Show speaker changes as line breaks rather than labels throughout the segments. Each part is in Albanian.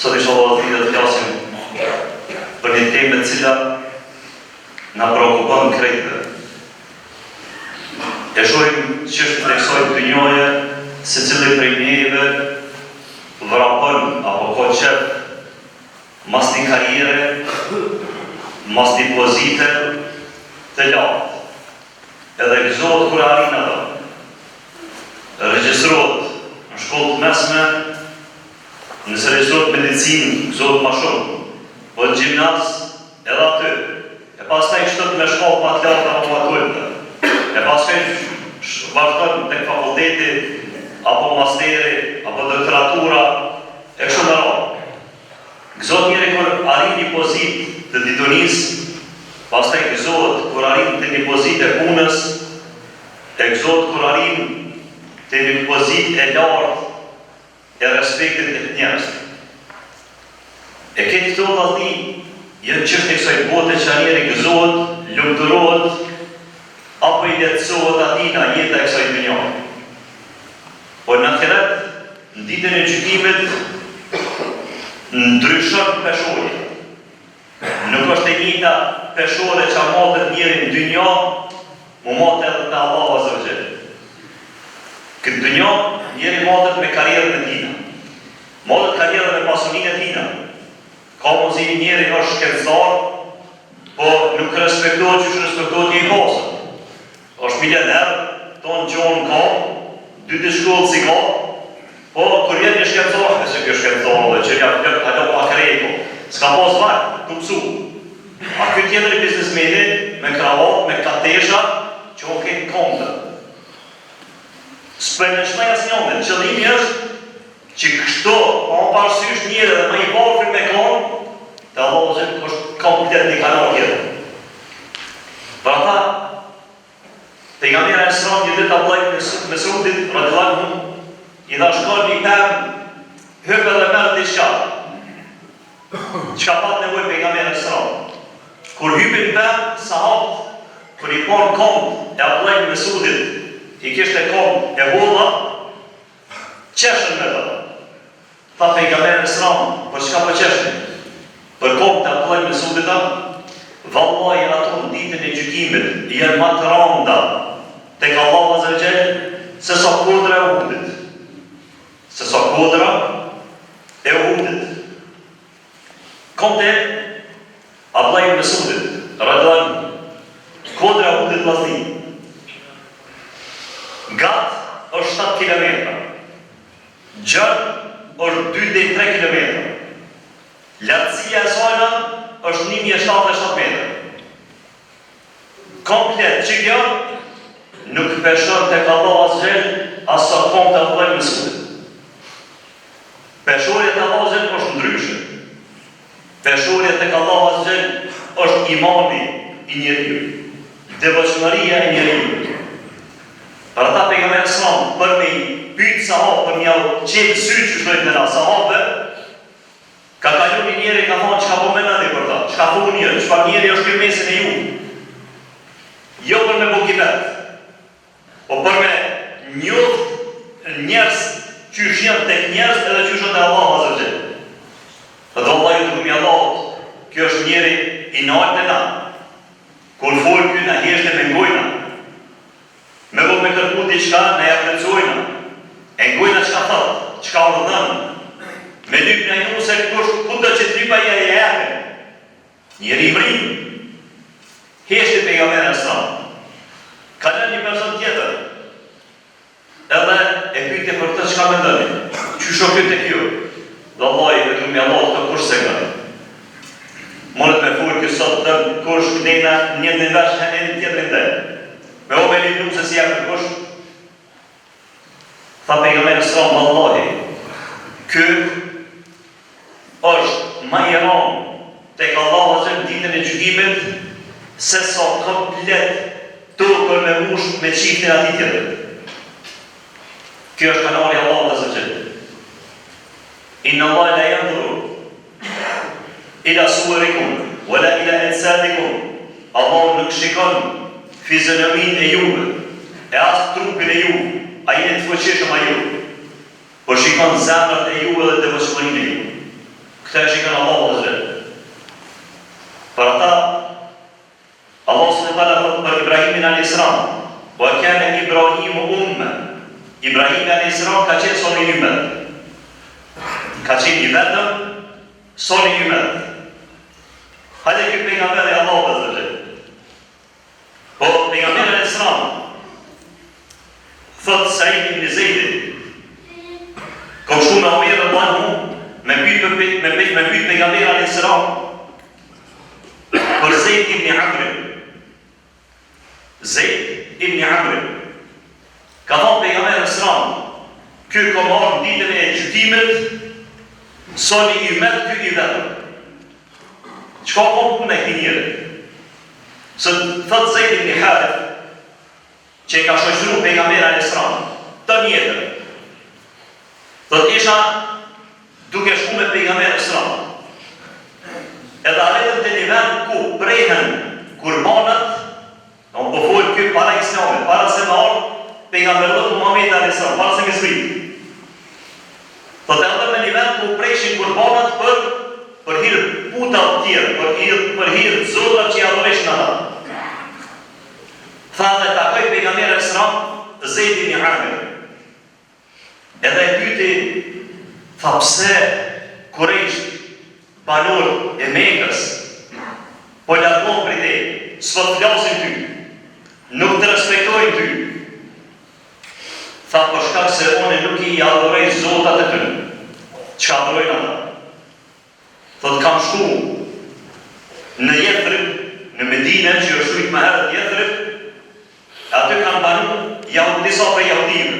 Sot inshallah do të flasim për një temë e cila na preokupon krejtve. E shohim çështjet e kësaj dynjaje, secili prej neve vrapon apo ka qef mas një karriere, mas një pozite të lartë. Edhe gëzohet kur e arrin ato. Regjistrohet në shkollë të mesme, nëse regjistrohet medicinë, gëzohet ma shumë. Po në gjimnaz, edhe aty. E pastaj kështu me shkallë ma të larta apo ma të ulëta. E pastaj vazhdon tek fakulteti apo masteri apo doktoratura e kështu me radhë. Gëzohet njeri kur arrin një pozitë të ditunisë, pastaj gëzohet kur arrin te një pozitë e punës, e gëzohet kur arrin te një pozitë e lartë e respektit tek njerëzit. E krejt këto vllazni janë çështje e kësaj bote që njeri gëzohet, lumturohet apo i lehtësohet atina jeta e kësaj dynjaje. Por në ahiret, në ditën e gjykimit, ndryshon peshorja. Nuk është e njëjta peshore që matet njeri në dynja, mu matë edhe te Allahu Azza wa Jall. Këtë dynja, njeri matet me karrierën e tina. Matet karriera me pasuninë e tina. Ka mundësi një njeri është shkencëtar, po nuk respektohet qysh respektohet një i pasur. Është milioner, ton gjon ka, dy ditë shkollë s'i ka, po kur vjen një shkencëtar, e se ky shkencëtar dhe që ja plot hala pak rregull, s'ka pas vakt tu mësu. A ky tjetri biznesmeni me kravat, me katesha, që o krejt n'komtë. S'po e nënçmoj asnjërin, qëllimi është që kështu, pa parasysh njeri dhe më i varfër me kon, te Allahu azze është komplet një kanal tjetër. Për ata, Pejgamberi alejhi selam një ditë Abdullah ibn Mesudit, radiallahu anhu, i tha shko në një pemë, hyp edhe merr diçka. Çka pat nevojë pejgamberi alejhi selam. Kur hypi në pemë, sahabët, kur i panë komt e Abdullah ibn Mesudit, i kishte komt e holla, Qeshën me të. Tha Pejgamberi alejhi selam, për çka po qeshni? Për komët e Abdullah ibn Mesudit a? Vallahi ato në ditën e gjykimit janë ma të randa tek Allahu azza wa jall se sa kodra e Uhudit. Se sa kodra e Uhudit. Komët e Abdullah ibn Mesudit, radiallahu anhu, kodra e Uhudit vllazni. Gat është 7 kilometra. Gjatë është 2 deri 3 kilometra. Lartësia e sajna është 1077 metra. Komplet që kjo nuk peshon tek Allahu azza xhel as sa komët e Abdullah ibn Mesudit. Peshorja te Allahu azza xhel është ndryshe. Peshorja tek Allahu azza xhel është imani i njeriut, devotshmëria e njeriut. Për ata pejgamberi alejhi selam për me i pyet sahabët për me jau çel sytë qysh thojnë te na sahabëve ka kalu një njeri ka thonë çka po mendoni për ta, çka thoni ju, çfarë njeri është ky mesin e ju. Jo për me bo gibet, Po për me njoft njerëz qysh janë tek njerëz edhe qysh është te Allahu azza wa xhel. Thotë vallahi i dërgumi i Allahut, ky është njeri i nalt te na. Kur fol ky na heshtim e ngojna. Me bo me kërku diçka na ja plotësojna. E ngojna çka thot, çka urdhnon. Me lyp naj nuse kush kudo që të lyp ai ja jepin. Njeri i mrimë. Heshti pejgamberi alejhi selam. Kalon një person tjetër. Edhe e pyeti për këtë çka mendoni? Qysh o ky tek ju? Vallahi i dërgumi i Allahut këtë kush s'e ngon. Mundet me fol ky sot dëm kush knena një në vesh e një tjetrin dhe. Me o me lyp nuse s'i jep kush. Tha pejgamberi alejhi selam vallahi ky është ma i rëndë tek Allahu azza në ditën e gjykimit se sa komplet tokën me mush me çiftin e atij tjetrit. Kjo është kanali i Allahut azza xhel. Inna Allah la yanzuru ila suwarikum wala ila ajsadikum. Allahu nuk shikon fizionominë e juve e as trupin e juve, a jeni të fuqishëm a jo. Po shikon zemrat e juve dhe devotshmërinë e juve. Ibrahimi alejhi selam ka qenë sa një ymet. Ka qenë i vetëm sa një ymet. Hajde ky pejgamber i Allahut azza wa jall. Po pejgamberi alejhi selam thot Said ibn Zeidi Kom shku me Omer radiallahu anhu me pyet me me pyet me pyet pejgamberin alejhi selam për Zeid ibn Amrin. Zeid ibn Amrin. Ka thonë pejgamberi alejhi selam, ky ka me ardhë në ditën e gjykimit, sa një ymet ky i vetëm. Çka ka puna e këtij njeri? Se thot Zeid ibn Harith, që e ka shoqëru pejgamberin alejhi selam, tënë jetën. Thot isha duke shku me pejgamberin alejhi selam. Edhe arritëm te një vend ku prehen kurbanat, do po fol ky para islamit, para se me ardh pejgamberllëku Muhamedit alejhi selam, para se me zbrit. Thot erdhëm në një vend ku preshin kurbanat për për hir putave të tjerë, për hir për hir zotra që i adhureshin ata. Tha dhe takoi pejgamberi alejhi selam Zeid ibn Amir. Edhe e pyeti, tha pse Kurejshët, banorët e Mekës, po largohen prej teje, s'po të flasin ty, nuk të respektojnë ty. Tha për shkak se unë nuk i adhuroj zotat e tyre, çka adhurojnë ata. Thotë kam shku në Jethrib, në Medine që është qujt më herët Jethrib, e aty kanë banu jahud, disa prej jahudive.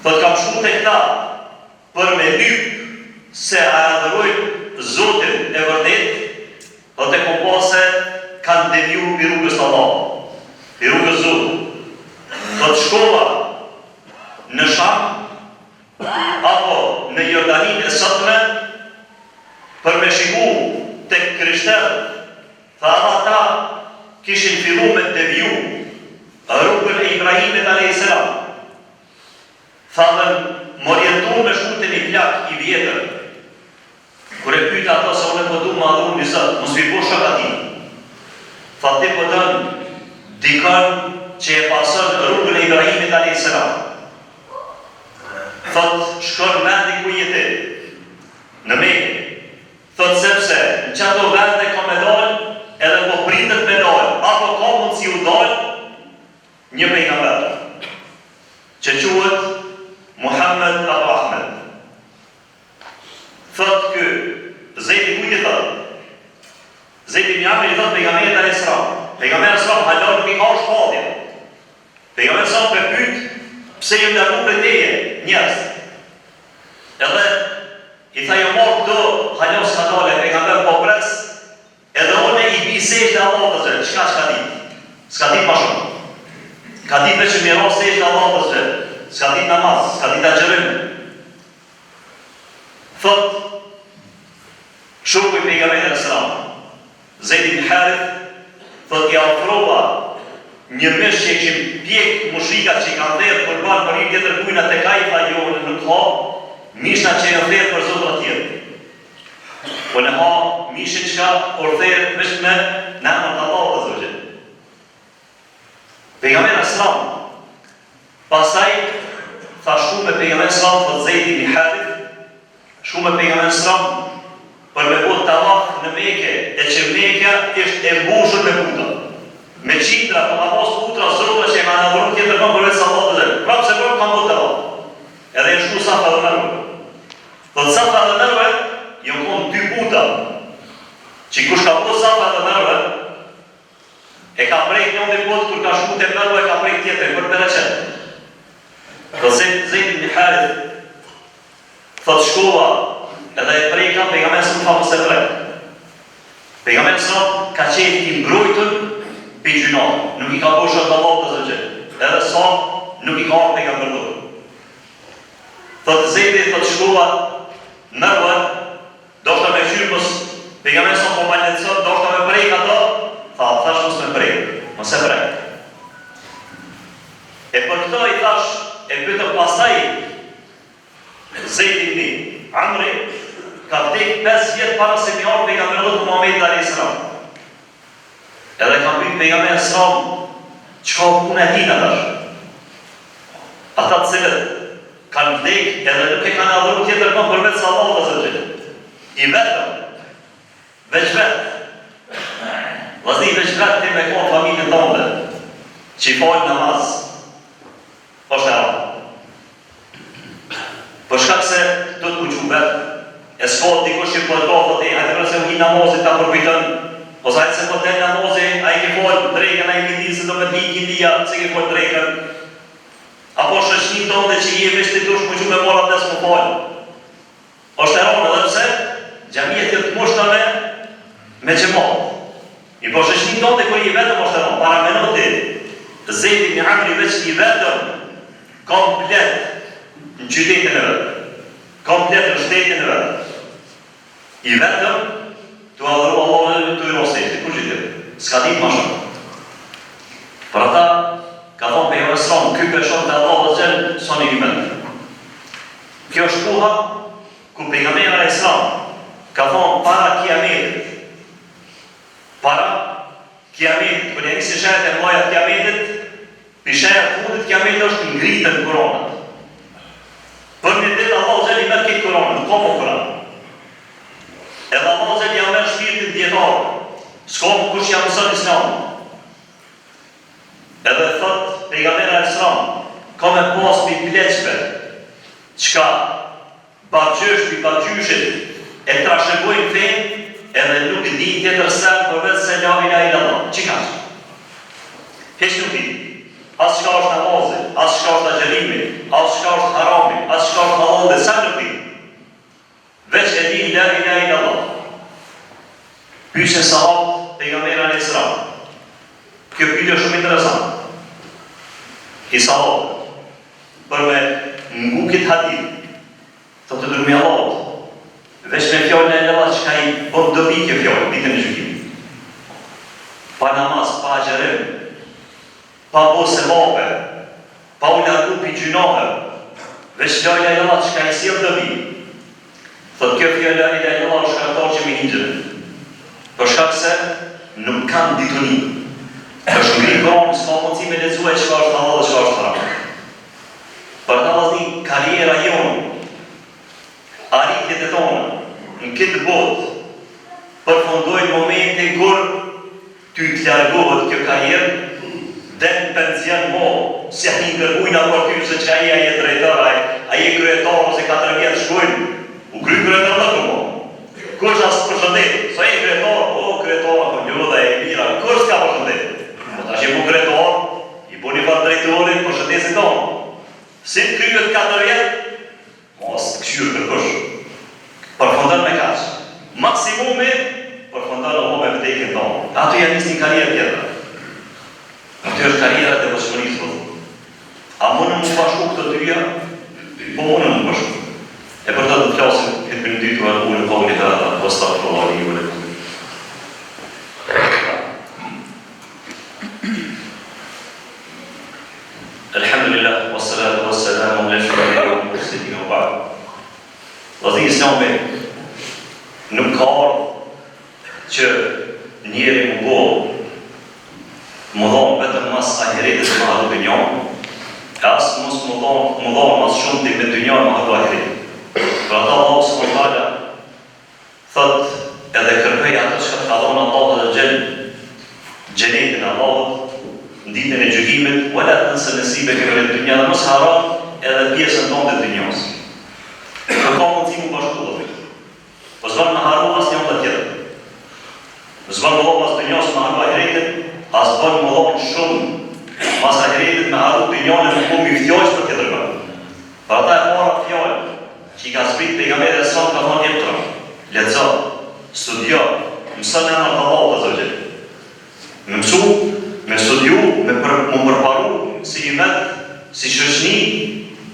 Thotë kam shku te këta për me lyp se a e adhurojnë Zotin e vërtetë, thotë e kom pa se kanë deviju pi rrugës të Allahut, pi rrugës Zotit. Thotë shkova në Sham, apo në Jordaninë e sotme për me shiku tek krishterët, tha edhe ata kishin fillu me deviju rrugën e Ibrahimit alejhi selam. Tha dhe m'orientun me shku te një plak i vjetër. Kur e pyta ato se unë po du me adhuru një Zot, mos mi bo shok atij. Tha ti po don dikon që e pason rrugën e Ibrahimit alejhi selam. Thot shko në vendin ku je ti, në Mekë. Thot sepse në qato vende ka me dal edhe po pritet me dal, apo ka mundësi u dal një pejgamber që quhet Muhammed apo Ahmed. Thot ky Zejdi kujt i thot? Zejdi ibn Amr i thot pejgamberit alejhi selam. Pejgamberi alejhi selam hala nuk i ka shpallja. Pejgamberi alejhi selam pe pyet pse janë largu prej teje njerëz. Edhe i tha jo marr këto hala s'ka dalë pejgamber po pres edhe unë i bi sexhde Allahut azze çka s'ka dit. S'ka dit ma shumë. Ka dit veç me ra sexhde Allahut azze. S'ka dit namaz, s'ka dit agjërim. Thot shoku i pejgamberit alejhi selam, Zeid ibn Harith, thot i afrova një mish që e kishin pjek mushrikat që i kanë therë kurban për hir tjetër kujna tek ai tha jo unë nuk ha mishna që janë therë për zotra tjerë. Unë ha mishin çka u therë veç me në emër të Allahut azze ve xhel. Pejgamberi alejhi selam pastaj tha shku me pejgamberin alejhi selam thot Zeid ibn Harith shku me pejgamberin alejhi selam për me bo tavaf në Mekë e që Mekja ishte e mbushur me puta me qindra po ka pas putra zotra që e kanë adhuru tjetër kënd përveç Allahut azze ve xhel prapë se prapë kanë bo tavaf edhe janë shku Safa dhe Merve thot Safa dhe Merve janë konë dy puta që kush ka bo Safa dhe Merve E ka prek njëri put kur ka shku te Merve e ka prek tjetrin për bereqet. Thot Zeid Zeid ibn Harith thot shkova edhe e preka pejgamberi alejhi selam tha mos e prek. Pejgamberi alejhi selam ka qenë i mbrojtur prej gjynahit, nuk i ka bërë shok Allahut azze ve xhel. Edhe sa nuk i ka ardhur pejgamberllëku. Thot Zeidi thot shkova Merve Doshta me kqyr mos pejgamberi sa po ma lehtëson doshta me prek ato, tha thash mos me prek, mos e prek. E për këto i thash, e pyetëm pastaj Zeid ibn Amri ka vdek 5 vjet para se mi ardh pejgamberllëku Muhamedit alayhis salam. Edhe ka pyet pejgamberi alayhis salam, çka puna e tij tash? Ata të cilët kanë vdek edhe nuk e kanë adhuru tjetër kënd përveç se Allahut azza wa xhel. I vetëm, veç vet. Vllazni veç vet ti me kon familjen tënde, që i fal namaz, është e rëndë. Për shkak se duhet m'u çu vet, e s'ka dikush që po e ka thotë ej hajde bre se u hi namazi ta përkujton, ose hajde se po del namazi a e ke fal drekën a e ke ditë se do me të hi ikindia s'e ke fal drekën, apo shoqninë tënde që je veç ti dush m'u çu me marr abdes m'u fal. Është e rëndë edhe pse xhamiat janë të mbushta me me xhemat. Mirëpo shoqninë tënde kur je vetëm është e rëndë. Paramendo ti Zejd ibn Amri veç i vetëm komplet në qytetin e vet. Komplet në shtetin e vet. I vetëm tu adhuru Allahun e tu i ra sexhde. Kush i di? S'ka ditë ma shumë. Për ata ka thonë pejgamberi alejhi selam, ky peshon te Allahu azze xhel sa një ymet. Kjo është koha kur pejgamberi alejhi selam ka thonë para kiametit, para kiametit, kur janë nisin shenjat e mëdha të kiametit, pi shenjat e fundit të kiametit është ngritën Kur'anët. Për një ditë Allahu azze xhel i merr këtë Kur'an, nuk ka më Kur'an. Edhe Allahu azze xhel ja merr shpirtin dijetarëve. S'ka më kush ja mëson Islamin. Edhe thot pejgamberi alejhi selam, ka me pas pi pleqve, çka babgjysh pi babgjyshit e trashëgojnë fenë edhe nuk dinë tjetër sen përveç se la ilahe illallah. Qikaq? Hiç nuk dinë. As çka është namazi, as çka është agjërimi, as çka është harami, as çka është hallalli, sen nuk dinë. Veç e din la ilahe illallah. Pysin sahabët pejgamberin alejhi selam. Kjo pyetje është shumë interesante. I sahabët për me ngu këtë hadith, thotë i dërgumi i Allahut, veç me fjalën la ilahe illallah çka i bën dobi kjo fjalë ditën e gjykimit. Pa namaz, pa agjërim, Pa bo sevape, pa u largu pi gjynaheve, veç la ilahe illallah çka i sjell dobi. Thotë kjo fjalë la ilahe illallah është shkaktar që me hi n'xhenet. Për shkak se nuk kanë dituni. Është ngrit Kurani, s'ka mundësi me lexu ai çka është hallall dhe çka është haram. Për ata vllazni karriera jonë, arritjet e tona në këtë botë përfundojnë momentin kur Ty të largohet kjo karrierë, del në pension mo, s'ja hin kërkujna për ty se që ai a je drejtor, a, a je kryetar ose 4 vjet shkojnë, u kry kryetarllëku mo. Kush as të përshëndet, sa je kryetar, o kryetar, po lodha e mira, kush s'ka përshëndet? Po tash je bu kryetar, i bu një farë drejtorit, përshëndesin tonë. Si të kryet 4 vjet, Mos të kqyr kërkush. Përfundon me kaq. Maksimumi përfundon apo me vdekjen tonë. Aty ja nis një karrierë tjetër. Aty është karriera e devotshmërisë vëlla. A mundën mu bashku këto dyja? Po mundën mu bashku. E për të do të flasim këtë në dytë wa aqulu qawli hadha wa astaghfirullah li wa lakum. Elhamdulillah, wassalatu wassalamu ala ashrafil mursalin wa ba'd. Vllazni Islami nuk ka ardhë që njeri mu bo mu dhonë vetëm mas ahiretit e me harru dynjon, e as mos mu dhonë, mu dhonë mas shumti me dynjon me harru ahiretin. Për ata Allahu subhanahu wa taala Thotë, edhe kërkoj atë çka të ka dhënë Allahu azza wa xhel, xhenetin e Allahut, në ditën e gjykimit, wa la tense nesibeke mine dunja dhe mos harro edhe pjesën tënde të dynjasë. Kjo ka mundësi mu bashku vëllai. Po s'ban me harru asnjë anë tjetër. S'ban me dhonë mas dynjasë me harru ahiretin, as ban me dhonë shumë mas ahiretit me harru dynjanë e me bo myftjaç për tjetër kënd. Për ata e para fjalë që i ka zbrit pejgamberi alejhi selam ka thonë ikra, lexo, studio, mëso në emër të Allahut azza wa xhel. Me mësu, me studiu, me për, mu përparu si ymet, si shoqni,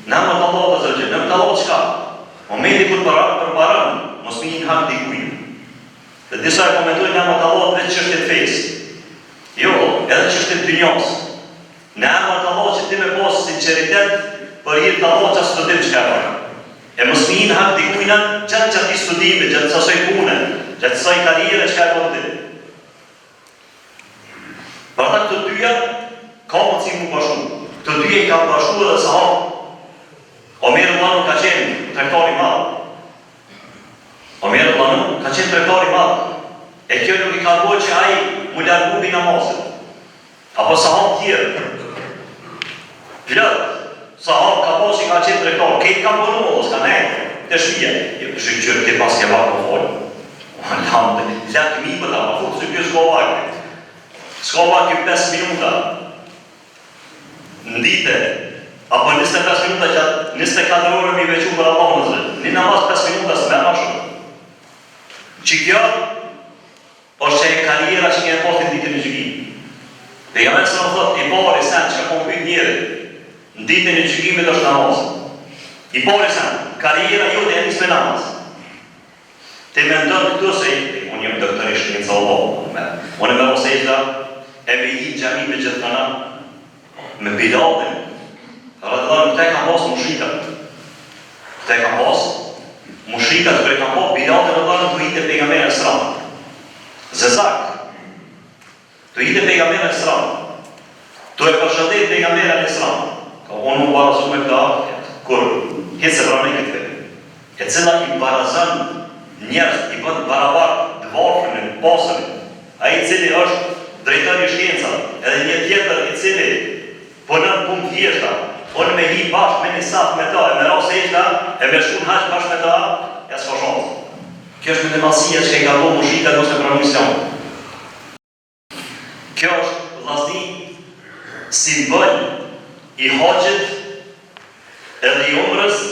në emër të Allahut azza wa xhel. Në emër të Allahut çka? Momenti kur përparon, mos me hi në hak dikujt. Dhe disa e komentojnë në emër të Allahut veç çështje të fesë. Jo, edhe çështje të dynjasë. Në emër të Allahut që ti me pas sinqeritet për hir të Allahut qat studim çka e bën. E mos me hi në hak dikujna gjatë qatij studimi, gjatë qasaj pune, gjatë qasaj karriere çka e bën ti. Për ata këto dyja ka mundësi mu bashku. Këto dyja i ka bashku edhe sahabët. Omer radijallahu anhu ka qenë tregtar i madh. Omer radijallahu anhu ka qenë tregtar i madh. E kjo nuk i ka bo që ai mu largu pi namazit. Apo sahabë tjerë. Plot sahabë ka pas që ka qenë tregtar, krejt kanë punu, o s'ka nejt te shpia. Jo, shyqyr ti paske vakt me fol. Alhamdulillah, lakmi për ta, pa fut se kjo s'ka vakt. S'ka vakt kjo 5 minuta. Në ditë apo 25 minuta gjatë 24 orëve mi veçu për Allahun azze. Një namaz 5 minuta s'merr ma shumë. Që kjo është që e karriera që kena pas në ditën e gjykimit. Pejgamberi sa thotë i pari sen që ka pyet njerin në ditën e gjykimit është namazi. I pari sen, karriera jote e nis me namaz. Ti mendon këtu se unë jam doktor i shkencave po, me, unë me ra sexhda e me hi n'xhami me gjithë këna, me Bilalin, radijallahu anhu, këta e kanë pas mushrikat. Këta e kanë pas mushrikat, kur e kanë pa Bilalin radijallahu anhu tu hi te pejgamberi alejhi selam. Zezak, Tu hi te pejgamberi alejhi selam. Tu e përshëndet pejgamberi alejhi selam. Ka unë mu barazu me këta kurrë hiç s'e pranoj këtë fe. E cila i barazon njerëz, i bën barabar të varfrin e të pasurin. Ai i cili është drejtor i shkencave, edhe një tjetër i cili punon punë të thjeshta, unë me hi bashkë me një saf me ta e me ra sexhda e me shku në haxh bashkë me ta, ja s'ka shans. Kjo është mendjemadhësia që i ka bo mushrikat mos me pranu islamin. Kjo është vllazni simbol i haxhit edhe i umrës,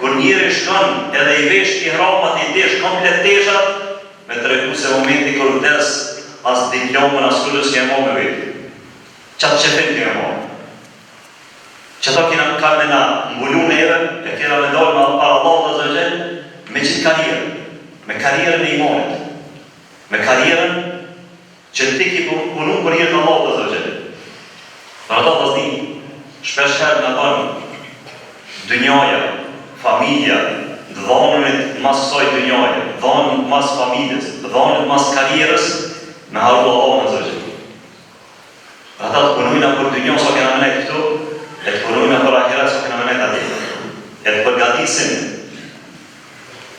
kur njeri shkon edhe i vesh ihramat i desh komplet teshat, me tregu se momenti kur vdes as diplomën as kurrgjë s'ke marrë me vete. Qatë qefin ke me marrë. Qata kena ka me na mbulu neve e kena me dalë para Allahut azze ve xhel me qitë karrierë, me karrierën e imanit, me karrierën që ti ki punu për hir të Allahut azze ve xhel. Për ata vllazni, shpesh herë na bën dynjaja, familja, të dhanunit mas kësaj dynjaje, dhanunit mas familjes, dhanunit mas karrierës, me harru Allahun azze ve xhel. Ata të punojna për dynja sa kena me nejt këtu, e të punojna për ahiret sa kena me nejt atje. E të përgatisim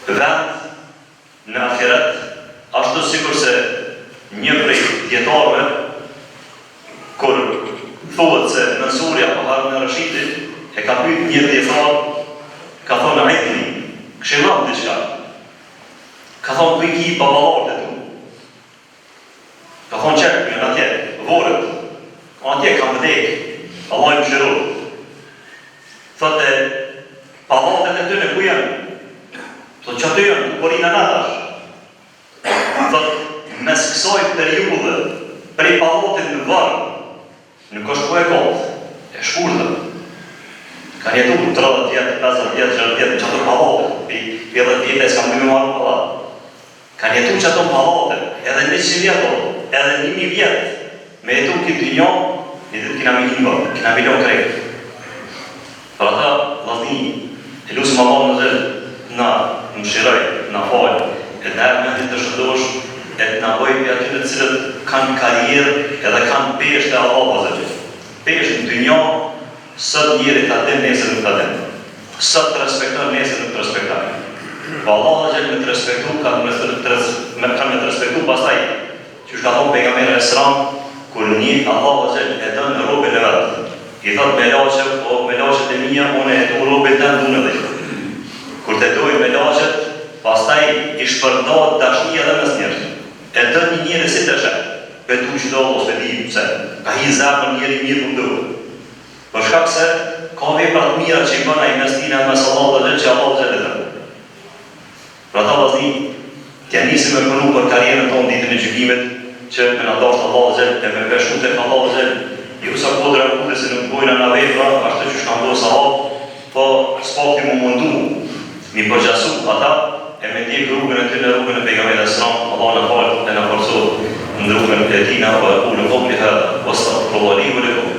vend në ahiret, ashtu sikurse një prej dijetarëve, kur thuhet se Mensuri apo Harun Rashidi e ka pyet një dijetar, ka thonë idhni, këshillom diçka. Ka thonë ku i ki baballarët e tu? Ka thonë qe, janë atje, vorret. Ka atje, kanë vdek. Allahu i mëshiroftë. Thotë, pallatet e tyne ku janë? Thotë, qaty janë, ku po rrina na tash. Thotë, mes kësaj periudhe, prej pallatit në varr, Nuk është kohë e gatë, e shkurtër. Kanë jetu 30 vjet, 50 vjet, 60 vjet në qato pallate, pi 10 vjet e s'ka mujt me marrë pallat. Kanë jetu qato pallate, edhe 100 vjet o, edhe 1000 vjet me jetu n'këtë dynja, një ditë kina me hi n'vorr, kina me lon krejt. Për ata, vllazni, e lusim Allahun azze ve xhel të na mëshirojë, të na falë, e të na jep mendje të shëndoshë, e të na bëjë prej atyre të cilët kanë karrierë edhe kanë peshë te Allahu azze ve xhel. Peshë në dynja, sot njeri ta din, nesër nuk ta din. Sot të respekton, nesër nuk të respekton. Po Allahu azze ve xhel me të respektu, ka me të me të respektu pastaj Qysh ka thonë Pejgamberi alejhi selam, kur një Allahu azze ve xhel e don robin e vet, i thotë melaqeve, o melaqet e mia, unë e du robin tënd dune edhe ju. Kur te dojnë melaqet, pastaj i shpërndahet dashnia edhe mes njerëzve. E don një njeri si të sheh, pe du qito o s'pe di pse, ka hi n'zemër njeri i mirë po m'duket. Për shkak se ka vepra të mira që i bën ai mes tina e mes Allahut azze ve xhel që Allahu azze ve xhel e don. Për ata vllazni, t'ia nisim me punu për karrierën tonë ditën e gjykimit, që me na dashtë Allahu azze ve xhel e me peshu tek Allahu azze ve xhel, jo sa kodra e Uhudit se nuk bojna na vepra ashtu qysh kanë bo sahabët, po s'pakti mu mundu mi përgjasu ata e me ndjek rrugën e tyne rrugën e Pejgamberit alejhi selam, Allahu na faltë e na forcoftë në rrugën e tina, wa aqulu qawli hadha, wa astaghfirullah li wa lekum.